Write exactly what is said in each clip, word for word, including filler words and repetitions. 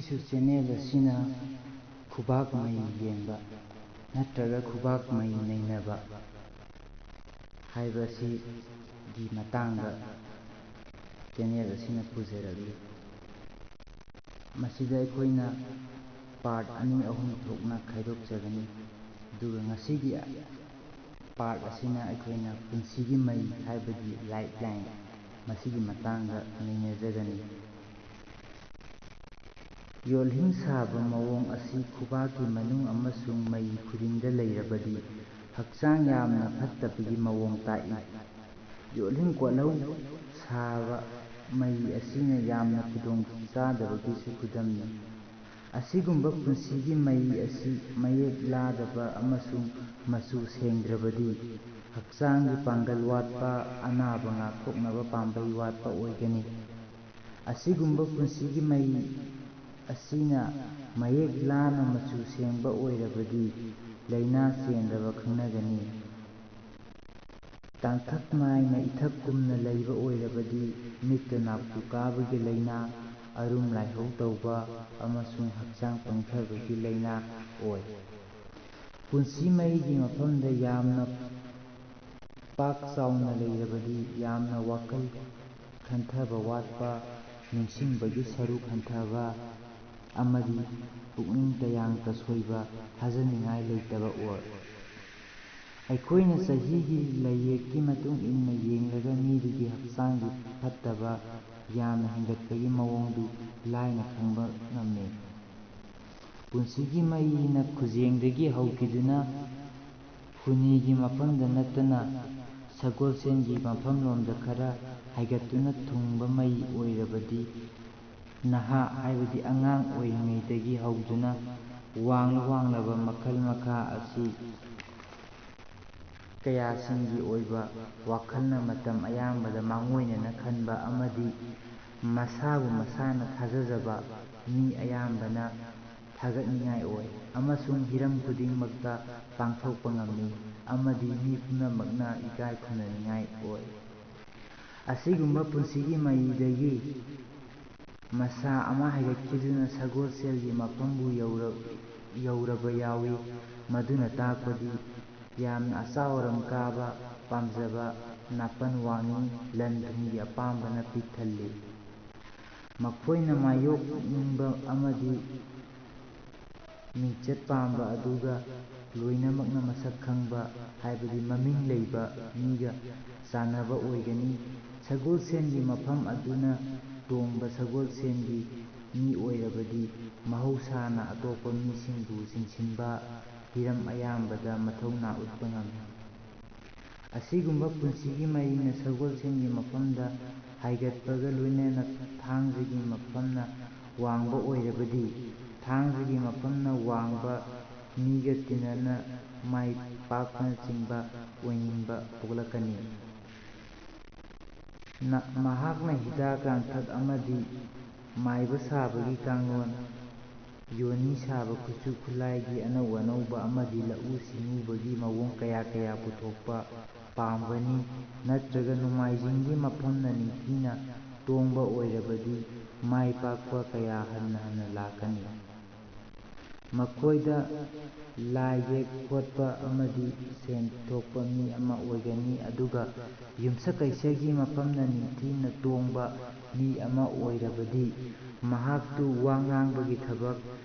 ꯉꯁꯤꯁꯨ ꯆꯦꯅꯦꯜ ꯑꯁꯤꯅ ꯈꯨꯕꯥꯛ ꯃꯩ ꯌꯦꯡꯕ ꯅꯠꯇ꯭ꯔꯒ ꯈꯨꯕꯥꯛ ꯃꯩ ꯅꯩꯅꯕ ꯍꯥꯏꯕ ꯑꯁꯤꯒꯤ ꯃꯇꯥꯡꯗ ꯆꯦꯅꯦꯜ ꯑꯁꯤꯅ ꯄꯨꯖꯔꯛꯂꯤ꯫ ꯃꯁꯤꯗ ꯑꯩꯈꯣꯏꯅ ꯄꯥꯔꯠ ꯑꯅꯤ ꯑꯍꯨꯝ ꯊꯣꯛꯅ ꯈꯥꯏꯗꯣꯛꯆꯒꯅꯤ꯫ ꯑꯗꯨꯒ ꯉꯁꯤꯒꯤ ꯄꯥꯔꯠ ꯑꯁꯤꯅ ꯑꯩꯈꯣꯏꯅ ꯄꯨꯟꯁꯤꯒꯤ ꯃꯩ ꯍꯥꯏꯕꯗꯤ ꯂꯥꯏꯐ ꯂꯥꯏꯟ, ꯃꯁꯤꯒꯤ ꯃꯇꯥꯡꯗ ꯅꯩꯅꯖꯒꯅꯤ꯫ ꯌꯣꯜꯍꯤꯡ ꯁꯥꯕ ꯃꯑꯣꯡ ꯑꯁꯤ ꯈꯨꯕꯥꯛꯀꯤ ꯃꯅꯨꯡ ꯑꯃꯁꯨꯡ ꯃꯩ ꯈꯨꯗꯤꯡꯗ ꯂꯩꯔꯕꯗꯤ ꯍꯛꯆꯥꯡ ꯌꯥꯝꯅ ꯐꯠꯇꯕꯒꯤ ꯃꯑꯣꯡ ꯇꯥꯛꯏ꯫ ꯌꯣꯜꯍꯤꯡ ꯀꯣꯠꯍꯧ ꯁꯥꯕ ꯃꯩ ꯑꯁꯤꯅ ꯌꯥꯝꯅ ꯈꯨꯗꯣꯡ ꯆꯥꯗꯕꯒꯤꯁꯨ ꯈꯨꯗꯝꯅꯤ꯫ ꯑꯁꯤꯒꯨꯝꯕ ꯄꯨꯟꯁꯤꯒꯤ ꯃꯩ ꯑꯁꯤ ꯃꯌꯦꯛ ꯂꯥꯗꯕ ꯑꯃꯁꯨꯡ ꯃꯆꯨ ꯁꯦꯡꯗ꯭ꯔꯕꯗꯤ ꯍꯛꯆꯥꯡꯒꯤ ꯄꯥꯡꯒꯜ ꯋꯥꯠꯄ, ꯑꯅꯥꯕ ꯉꯥꯛꯊꯣꯛꯅꯕ ꯄꯥꯝꯕꯩ ꯋꯥꯠꯄ ꯑꯣꯏꯒꯅꯤ꯫ ꯑꯁꯤꯒꯨꯝꯕ ꯄꯨꯟꯁꯤꯒꯤ ꯃꯩ ꯑꯁꯤꯅ ꯃꯌꯦꯛ ꯂꯥꯅ ꯃꯆꯨ ꯁꯦꯡꯕ ꯑꯣꯏꯔꯕꯗꯤ ꯂꯥꯏꯅꯥ ꯆꯦꯟꯗꯕ ꯈꯪꯅꯒꯅꯤ꯫ ꯇꯥꯡꯀꯛ ꯅꯥꯏꯅ ꯏꯊꯛ ꯀꯨꯝꯅ ꯂꯩꯕ ꯑꯣꯏꯔꯕꯗꯤ ꯃꯤꯠꯇ ꯅꯥꯛꯄꯨ ꯀꯥꯕꯒꯤ ꯂꯥꯏꯅꯥ, ꯑꯔꯨꯝ ꯂꯥꯏꯍꯧ ꯇꯧꯕ ꯑꯃꯁꯨꯡ ꯍꯛꯆꯥꯡ ꯄꯪꯊꯕꯒꯤ ꯂꯥꯏꯅꯥ ꯑꯣꯏ꯫ ꯄꯨꯟꯁꯤ ꯃꯩꯒꯤ ꯃꯐꯝꯗ ꯌꯥꯝꯅ ꯄꯥꯛ ꯆꯥꯎꯅ ꯂꯩꯔꯕꯗꯤ ꯌꯥꯝꯅ ꯋꯥꯈꯜ ꯈꯟꯊꯕ ꯋꯥꯠꯄ, ꯅꯤꯡꯁꯤꯡꯕꯒꯤ ꯁꯔꯨꯛ ꯍꯟꯊꯕ ꯑꯃꯗꯤ ꯄꯨꯛꯅꯤꯡ ꯇꯌꯥꯡ ꯇꯁꯣꯏꯕ, ꯊꯥꯖꯅꯤꯡꯉꯥꯏ ꯂꯩꯇꯕ ꯑꯣꯏ꯫ ꯑꯩꯈꯣꯏꯅ ꯆꯍꯤꯒꯤ ꯂꯥꯏꯌꯦꯛꯀꯤ ꯃꯇꯨꯡ ꯏꯟꯅ ꯌꯦꯡꯂꯒ ꯃꯤꯗꯨꯒꯤ ꯍꯛꯆꯥꯡꯒꯤ ꯐꯠꯇꯕ ꯌꯥꯝꯅ ꯍꯦꯟꯒꯠꯄꯒꯤ ꯃꯑꯣꯡꯗꯨ ꯂꯥꯏꯅ ꯈꯪꯕ ꯉꯝꯃꯤ꯫ ꯄꯨꯟꯁꯤꯒꯤ ꯃꯩꯅ ꯈꯨꯖꯦꯡꯗꯒꯤ ꯍꯧꯈꯤꯗꯨꯅ ꯈꯨꯅꯤꯒꯤ ꯃꯐꯝꯗ ꯅꯠꯇꯅ ꯁꯒꯣꯜꯁꯦꯟꯒꯤ ꯃꯐꯝꯂꯣꯝꯗ ꯈꯔ ꯍꯥꯏꯒꯠꯇꯨꯅ ꯊꯨꯡꯕ ꯃꯩ ꯑꯣꯏꯔꯕꯗꯤ ꯅꯍꯥ ꯍꯥꯏꯕꯗꯤ ꯑꯉꯥꯡ ꯑꯣꯏꯔꯤꯉꯩꯗꯒꯤ ꯍꯧꯗꯨꯅ ꯋꯥꯡꯂ ꯋꯥꯡꯂꯕ ꯃꯈꯜ ꯃꯈꯥ ꯑꯁꯤ ꯀꯌꯥꯁꯤꯡꯒꯤ ꯑꯣꯏꯕ ꯋꯥꯈꯜꯅ ꯃꯇꯝ ꯑꯌꯥꯝꯕꯗ ꯃꯥꯡꯑꯣꯏꯅꯅ ꯈꯟꯕ ꯑꯃꯗꯤ ꯃꯁꯥꯕꯨ ꯃꯁꯥꯅ ꯊꯥꯖꯖꯕ ꯃꯤ ꯑꯌꯥꯝꯕꯅ ꯊꯥꯒꯠꯅꯤꯡꯉꯥꯏ ꯑꯣꯏ ꯑꯃꯁꯨꯡ ꯍꯤꯔꯝ ꯈꯨꯗꯤꯡꯃꯛꯇ ꯄꯥꯡꯊꯣꯛꯄ ꯉꯝꯃꯤ ꯑꯃꯗꯤ ꯃꯤ ꯄꯨꯝꯅꯃꯛꯅ ꯏꯀꯥꯏ ꯈꯨꯝꯅꯅꯤꯡꯉꯥꯏ ꯑꯣꯏ꯫ ꯑꯁꯤꯒꯨꯝꯕ ꯄꯨꯟꯁꯤꯒꯤ ꯃꯩꯗꯒꯤ ꯃꯁꯥ ꯑꯃ ꯍꯥꯏꯒꯠꯈꯤꯗꯨꯅ ꯁꯒꯣꯜꯁꯦꯜꯒꯤ ꯃꯐꯝꯕꯨ ꯌꯧꯔ-, ꯌꯧꯔꯕ ꯌꯥꯎꯏ꯫ ꯃꯗꯨꯅ ꯇꯥꯛꯄꯗꯤ ꯌꯥꯝꯅ ꯑꯆꯥꯎ ꯑꯔꯝ ꯀꯥꯕ ꯄꯥꯝꯖꯕ ꯅꯥꯄꯟ ꯋꯥꯡꯉꯤ, ꯂꯟ ꯊꯨꯝꯒꯤ ꯑꯄꯥꯝꯕꯅ ꯄꯤꯛ ꯊꯜꯂꯤ꯫ ꯃꯈꯣꯏꯅ ꯃꯥꯌꯣꯛꯅꯤꯡꯕ ꯑꯃꯗꯤ ꯃꯤꯡꯆꯠ ꯄꯥꯝꯕ ꯑꯗꯨꯒ ꯂꯣꯏꯅꯃꯛꯅ ꯃꯁꯛ ꯈꯪꯕ, ꯍꯥꯏꯕꯗꯤ ꯃꯃꯤꯡ ꯂꯩꯕ ꯃꯤꯒ ꯆꯥꯟꯅꯕ ꯑꯣꯏꯒꯅꯤ꯫ ꯁꯒꯣꯜꯁꯦꯟꯒꯤ ꯃꯐꯝ ꯑꯗꯨꯅ ꯇꯣꯡꯕ ꯁꯒꯣꯜꯁꯦꯟꯒꯤ ꯃꯤ ꯑꯣꯏꯔꯕꯗꯤ ꯃꯍꯧꯁꯥꯅ ꯑꯇꯣꯞꯄ ꯃꯤꯁꯤꯡꯕꯨ ꯆꯤꯡꯁꯤꯟꯕ ꯍꯤꯔꯝ ꯑꯌꯥꯝꯕꯗ ꯃꯊꯧꯅꯥ ꯎꯠꯄ ꯉꯝꯃꯤ꯫ ꯑꯁꯤꯒꯨꯝꯕ ꯄꯨꯟꯁꯤꯒꯤ ꯃꯔꯤꯅ ꯁꯒꯣꯜꯁꯦꯟꯒꯤ ꯃꯐꯝꯗ ꯍꯥꯏꯒꯠꯄꯒ ꯂꯣꯏꯅꯅ ꯊꯥꯡꯖꯒꯤ ꯃꯐꯝꯅ ꯋꯥꯡꯕ ꯑꯣꯏꯔꯕꯗꯤ, ꯊꯥꯡꯖꯒꯤ ꯃꯐꯝꯅ ꯋꯥꯡꯕ ꯃꯤꯒ ꯇꯤꯟꯅꯅ ꯃꯥꯏ ꯄꯥꯛꯄꯅꯆꯤꯡꯕ ꯑꯣꯏꯅꯤꯡꯕ ꯄꯣꯛꯂꯛꯀꯅꯤ꯫ ꯅ-, ꯃꯍꯥꯛꯅ ꯍꯤꯗꯥꯛ ꯂꯥꯡꯊꯛ ꯑꯃꯗꯤ ꯃꯥꯏꯕ ꯁꯥꯕꯒꯤ ꯀꯥꯡꯂꯣꯟ, ꯌꯣꯅꯤ ꯁꯥꯕ, ꯈꯨꯠꯁꯨ ꯈꯨꯠꯂꯥꯏꯒꯤ ꯑꯅꯧ ꯑꯅꯧꯕ ꯑꯃꯗꯤ ꯂꯧꯎ ꯁꯤꯡꯎꯕꯒꯤ ꯃꯑꯣꯡ ꯀꯌꯥ ꯀꯌꯥ ꯄꯨꯊꯣꯛꯄ ꯄꯥꯝꯒꯅꯤ, ꯅꯠꯇ꯭ꯔꯒ ꯅꯣꯡꯃꯥꯏꯖꯤꯡꯒꯤ ꯃꯐꯝꯅ ꯅꯤꯡꯊꯤꯅ ꯇꯣꯡꯕ ꯑꯣꯏꯔꯕꯗꯤ ꯃꯥꯏ ꯄꯥꯛꯄ ꯀꯌꯥ ꯍꯟꯅ ꯍꯟꯅ ꯂꯥꯛꯀꯅꯤ꯫ ꯃꯈꯣꯏꯗ ꯂꯥꯏ ꯌꯦꯛ ꯈꯣꯠꯄ ꯑꯃꯗꯤ ꯁꯦꯟ ꯊꯣꯛꯄ ꯃꯤ ꯑꯃ ꯑꯣꯏꯒꯅꯤ, ꯑꯗꯨꯒ ꯌꯨꯝꯁꯀꯩꯁꯒꯤ ꯃꯐꯝꯅ ꯅꯤꯡꯊꯤꯅ ꯇꯣꯡꯕ ꯃꯤ ꯑꯃ ꯑꯣꯏꯔꯕꯗꯤ, ꯃꯍꯥꯛꯇꯨ ꯋꯥ ꯉꯥꯡꯕꯒꯤ ꯊꯕꯛ,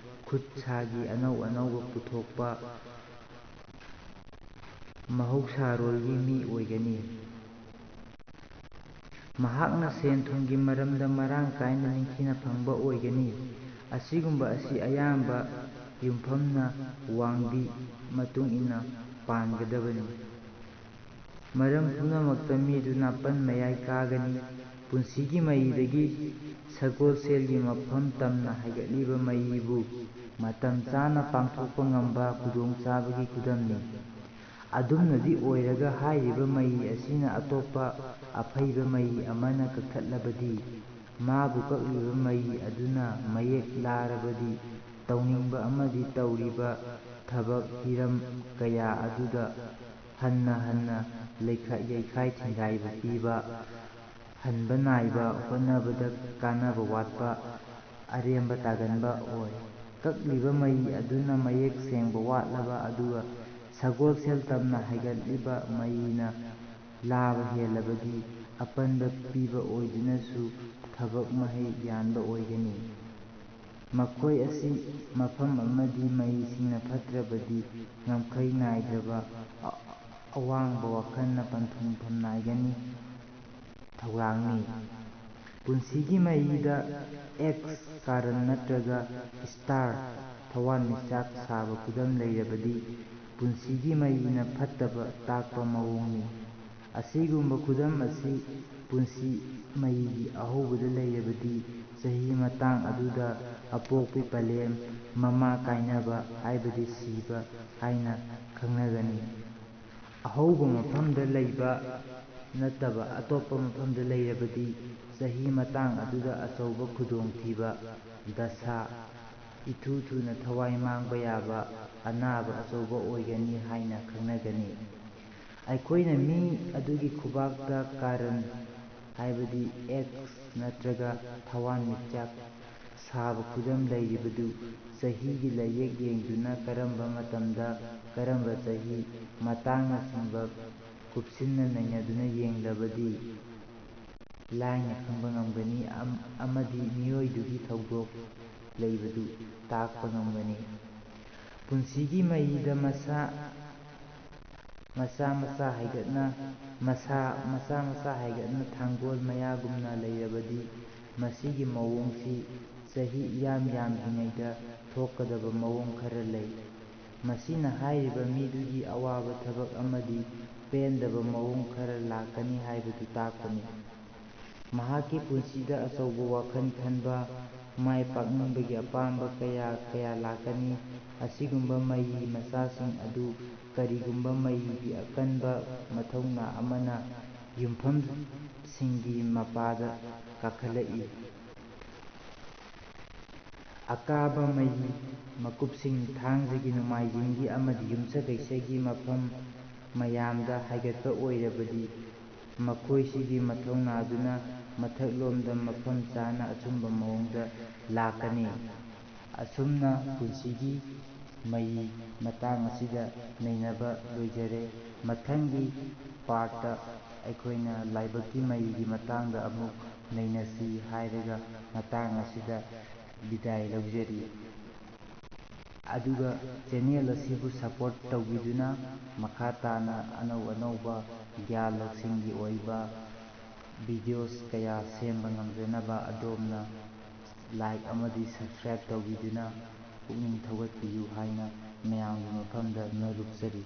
ꯈꯨꯠ ꯁꯥꯒꯤ ꯑꯅꯧ ꯑꯅꯧꯕ ꯄꯨꯊꯣꯛꯄ, ꯃꯍꯧꯁꯥꯔꯣꯜꯒꯤ ꯃꯤ ꯑꯣꯏꯒꯅꯤ꯫ ꯃꯍꯥꯛꯅ ꯁꯦꯟ ꯊꯨꯝꯒꯤ ꯃꯔꯝꯗ ꯃꯔꯥꯡ ꯀꯥꯏꯅ ꯅꯤꯡꯊꯤꯅ ꯐꯪꯕ ꯑꯣꯏꯒꯅꯤ꯫ ꯑꯁꯤꯒꯨꯝꯕ ꯑꯁꯤ ꯑꯌꯥꯝꯕ ꯌꯨꯝꯐꯝꯅ ꯋꯥꯡꯕꯤ ꯃꯇꯨꯡ ꯏꯟꯅ ꯄꯥꯟꯒꯗꯕꯅꯤ꯫ ꯃꯔꯝ ꯄꯨꯝꯅꯃꯛꯇ ꯃꯤꯗꯨ ꯅꯥꯄꯟ ꯃꯌꯥꯏ ꯀꯥꯒꯅꯤ꯫ ꯄꯨꯟꯁꯤꯒꯤ ꯃꯩꯗꯒꯤ ꯁꯒꯣꯜꯁꯦꯜꯒꯤ ꯃꯐꯝ ꯇꯝꯅ ꯍꯥꯏꯒꯠꯂꯤꯕ ꯃꯩꯕꯨ ꯃꯇꯝ ꯆꯥꯅ ꯄꯥꯡꯊꯣꯛꯄ ꯉꯝꯕ ꯈꯨꯗꯣꯡꯆꯥꯕꯒꯤ ꯈꯨꯗꯝꯅꯤ꯫ ꯑꯗꯨꯝꯅꯗꯤ ꯑꯣꯏꯔꯒ ꯍꯥꯏꯔꯤꯕ ꯃꯩ ꯑꯁꯤꯅ ꯑꯇꯣꯞꯄ ꯑꯐꯩꯕ ꯃꯩ ꯑꯃꯅ ꯀꯛꯊꯠꯂꯕꯗꯤ, ꯃꯥꯕꯨ ꯀꯛꯂꯤꯕ ꯃꯩ ꯑꯗꯨꯅ ꯃꯌꯦꯛ ꯂꯥꯔꯕꯗꯤ, ꯇꯧꯅꯤꯡꯕ ꯑꯃꯗꯤ ꯇꯧꯔꯤꯕ ꯊꯕꯛ ꯍꯤꯔꯝ ꯀꯌꯥ ꯑꯗꯨꯗ ꯍꯟꯅ ꯍꯟꯅ ꯂꯩꯈꯥ-, ꯌꯩꯈꯥꯏ ꯊꯤꯡꯒꯥꯏꯕ ꯄꯤꯕ, ꯍꯟꯕ ꯅꯥꯏꯕ, ꯍꯣꯠꯅꯕꯗ ꯀꯥꯟꯅꯕ ꯋꯥꯠꯄ, ꯑꯔꯦꯝꯕ ꯇꯥꯒꯟꯕ ꯑꯣꯏ꯫ ꯀꯛꯂꯤꯕ ꯃꯩ ꯑꯗꯨꯅ ꯃꯌꯦꯛ ꯁꯦꯡꯕ ꯋꯥꯠꯂꯕ, ꯑꯗꯨꯒ ꯁꯒꯣꯜꯁꯦꯜ ꯇꯝꯅ ꯍꯥꯏꯒꯠꯂꯤꯕ ꯃꯩꯅ ꯂꯥꯕ ꯍꯦꯜꯂꯕꯗꯤ ꯑꯄꯟꯕ ꯄꯤꯕ ꯑꯣꯏꯗꯨꯅꯁꯨ ꯊꯕꯛ ꯃꯍꯩ ꯌꯥꯟꯕ ꯑꯣꯏꯒꯅꯤ꯫ ꯃꯈꯣꯏ ꯑꯁꯤ ꯃꯐꯝ ꯑꯃꯗꯤ ꯃꯩꯁꯤꯡꯅ ꯐꯠꯇ꯭ꯔꯕꯗꯤ ꯉꯝꯈꯩ ꯅꯥꯏꯗ꯭ꯔꯕ ꯑ-, ꯑꯋꯥꯡꯕ ꯋꯥꯈꯜꯅ ꯄꯟꯊꯨꯡꯐꯝ ꯅꯥꯏꯒꯅꯤ꯫ ꯊꯧꯔꯥꯡꯅꯤ꯫ ꯄꯨꯟꯁꯤꯒꯤ ꯃꯩꯗ ꯑꯦꯛꯁ ꯀꯥꯔꯟ ꯅꯠꯇ꯭ꯔꯒ ꯁ꯭ꯇꯥꯔ ꯊꯋꯥꯟꯃꯤꯆꯥꯛ ꯁꯥꯕ ꯈꯨꯗꯝ ꯂꯩꯔꯕꯗꯤ ꯄꯨꯟꯁꯤꯒꯤ ꯃꯩꯅ ꯐꯠꯇꯕ ꯇꯥꯛꯄ ꯃꯑꯣꯡꯅꯤ꯫ ꯑꯁꯤꯒꯨꯝꯕ ꯈꯨꯗꯝ ꯑꯁꯤ ꯄꯨꯟꯁꯤ ꯃꯩꯒꯤ ꯑꯍꯧꯕꯗ ꯂꯩꯔꯕꯗꯤ ꯆꯍꯤ ꯃꯇꯥꯡ ꯑꯗꯨꯗ ꯑꯄꯣꯛꯄꯤ ꯄꯂꯦꯝ, ꯃꯃꯥ ꯀꯥꯏꯅꯕ ꯍꯥꯏꯕꯗꯤ ꯁꯤꯕ ꯍꯥꯏꯅ ꯈꯪꯅꯒꯅꯤ꯫ ꯑꯍꯧꯕ ꯃꯐꯝꯗ ꯂꯩꯕ ꯅꯠꯇꯕ ꯑꯇꯣꯞꯄ ꯃꯐꯝꯗ ꯂꯩꯔꯕꯗꯤ ꯆꯍꯤ ꯃꯇꯥꯡ ꯑꯗꯨꯗ ꯑꯆꯧꯕ ꯈꯨꯗꯣꯡꯊꯤꯕ, ꯗꯁꯥ, ꯏꯊꯨ ꯊꯨꯅ ꯊꯋꯥꯏ ꯃꯥꯡꯕ ꯌꯥꯕ ꯑꯅꯥꯕ ꯑꯆꯧꯕ ꯑꯣꯏꯒꯅꯤ ꯍꯥꯏꯅ ꯈꯪꯅꯒꯅꯤ꯫ ꯑꯩꯈꯣꯏꯅ ꯃꯤ ꯑꯗꯨꯒꯤ ꯈꯨꯕꯥꯛꯇ ꯀꯥꯔꯟ, ꯍꯥꯏꯕꯗꯤ ꯑꯦꯛꯁ ꯅꯠꯇ꯭ꯔꯒ ꯊꯋꯥꯟꯃꯤꯆꯥꯛ ꯁꯥꯕ ꯈꯨꯗꯝ ꯂꯩꯔꯤꯕꯗꯨ ꯆꯍꯤꯒꯤ ꯂꯥꯏꯌꯦꯛ ꯌꯦꯡꯗꯨꯅ ꯀꯔꯝꯕ ꯃꯇꯝꯗ ꯀꯔꯝꯕ ꯆꯍꯤ ꯃꯇꯥꯡꯅꯆꯤꯡꯕ ꯀꯨꯞꯁꯤꯟꯅ ꯅꯩꯅꯗꯨꯅ ꯌꯦꯡꯂꯕꯗꯤ ꯂꯥꯏꯅ ꯈꯪꯕ ꯉꯝꯒꯅꯤ ꯑꯝ-, ꯑꯃꯗꯤ ꯃꯤꯑꯣꯏꯗꯨꯒꯤ ꯊꯧꯗꯣꯛ ꯂꯩꯕꯗꯨ ꯇꯥꯛꯄ ꯉꯝꯒꯅꯤ꯫ ꯄꯨꯟꯁꯤꯒꯤ ꯃꯩꯗ ꯃꯁꯥ ꯃꯆꯥ ꯃꯆꯥ ꯍꯥꯏꯒꯠꯅ, ꯃꯁꯥ ꯃꯆꯥ ꯃꯆꯥ ꯍꯥꯏꯒꯠꯅ ꯊꯥꯡꯒꯣꯜ ꯃꯌꯥꯒꯨꯝꯅ ꯂꯩꯔꯕꯗꯤ ꯃꯁꯤꯒꯤ ꯃꯑꯣꯡꯁꯤ ꯆꯍꯤ ꯏꯌꯥꯝ ꯌꯥꯝꯗ꯭ꯔꯤꯉꯩꯗ ꯊꯣꯛꯀꯗꯕ ꯃꯑꯣꯡ ꯈꯔ ꯂꯩ꯫ ꯃꯁꯤꯅ ꯍꯥꯏꯔꯤꯕ ꯃꯤꯗꯨꯒꯤ ꯑꯋꯥꯕ ꯊꯕꯛ ꯑꯃꯗꯤ ꯄꯦꯟꯗꯕ ꯃꯑꯣꯡ ꯈꯔ ꯂꯥꯛꯀꯅꯤ ꯍꯥꯏꯕꯗꯨ ꯇꯥꯛꯄꯅꯤ꯫ ꯃꯍꯥꯛꯀꯤ ꯄꯨꯟꯁꯤꯗ ꯑꯆꯧꯕ ꯋꯥꯈꯜ ꯈꯟꯕ, ꯃꯥꯏ ꯄꯥꯛꯅꯤꯡꯕꯒꯤ ꯑꯄꯥꯝꯕ ꯀꯌꯥ ꯀꯌꯥ ꯂꯥꯛꯀꯅꯤ꯫ ꯑꯁꯤꯒꯨꯝꯕ ꯃꯩ ꯃꯆꯥꯁꯤꯡ ꯑꯗꯨ ꯀꯔꯤꯒꯨꯝꯕ ꯃꯩꯒꯤ ꯑꯀꯟꯕ ꯃꯊꯧꯅꯥ ꯑꯃꯅ ꯌꯨꯝꯐꯝꯁꯤꯡꯒꯤ ꯃꯄꯥꯗ ꯀꯥꯈꯠꯂꯛꯏ꯫ ꯑꯀꯥꯕ ꯃꯩ ꯃꯀꯨꯞꯁꯤꯡ ꯊꯥꯡꯖꯒꯤ, ꯅꯣꯡꯃꯥꯏꯖꯤꯡꯒꯤ ꯑꯃꯗꯤ ꯌꯨꯝꯁꯀꯩꯁꯒꯤ ꯃꯐꯝ ꯃꯌꯥꯝꯗ ꯍꯥꯏꯒꯠꯄ ꯑꯣꯏꯔꯕꯗꯤ, ꯃꯈꯣꯏꯁꯤꯒꯤ ꯃꯊꯧꯅꯥꯗꯨꯅ ꯃꯊꯛꯂꯣꯝꯗ ꯃꯐꯝ ꯆꯥꯅ ꯑꯆꯨꯝꯕ ꯃꯑꯣꯡꯗ ꯂꯥꯛꯀꯅꯤ꯫ ꯑꯁꯨꯝꯅ ꯄꯨꯟꯁꯤꯒꯤ ꯃꯩ ꯃꯇꯥꯡ ꯑꯁꯤꯗ ꯅꯩꯅꯕ ꯂꯣꯏꯖꯔꯦ꯫ ꯃꯊꯪꯒꯤ ꯄꯥꯔꯠꯇ ꯑꯩꯈꯣꯏꯅ ꯂꯥꯏꯕꯛꯀꯤ ꯃꯩꯒꯤ ꯃꯇꯥꯡꯗ ꯑꯃꯨꯛ ꯅꯩꯅꯁꯤ ꯍꯥꯏꯔꯒ ꯃꯇꯥꯡ ꯑꯁꯤꯗ ꯕꯤꯗꯥꯏ ꯂꯧꯖꯔꯤ꯫ ꯑꯗꯨꯒ ꯆꯦꯅꯦꯜ ꯑꯁꯤꯕꯨ ꯁꯄꯣꯔꯠ ꯇꯧꯕꯤꯗꯨꯅ ꯃꯈꯥ ꯇꯥꯅ ꯑꯅꯧ ꯑꯅꯧꯕ ꯒ꯭ꯌꯥꯟ ꯂꯧꯁꯤꯡꯒꯤ ꯑꯣꯏꯕ ꯚꯤꯗꯤꯑꯣꯁ ꯀꯌꯥ ꯁꯦꯝꯕ ꯉꯝꯖꯅꯕ ꯑꯗꯣꯝꯅ ꯂꯥꯏꯛ ꯑꯃꯗꯤ ꯁꯕꯁꯀ꯭ꯔꯥꯏꯕ ꯇꯧꯕꯤꯗꯨꯅ ꯄꯨꯛꯅꯤꯡ ꯊꯧꯒꯠꯄꯤꯌꯨ ꯍꯥꯏꯅ ꯃꯌꯥꯝꯒꯤ ꯃꯐꯝꯗ ꯅꯣꯜꯂꯨꯛꯆꯔꯤ꯫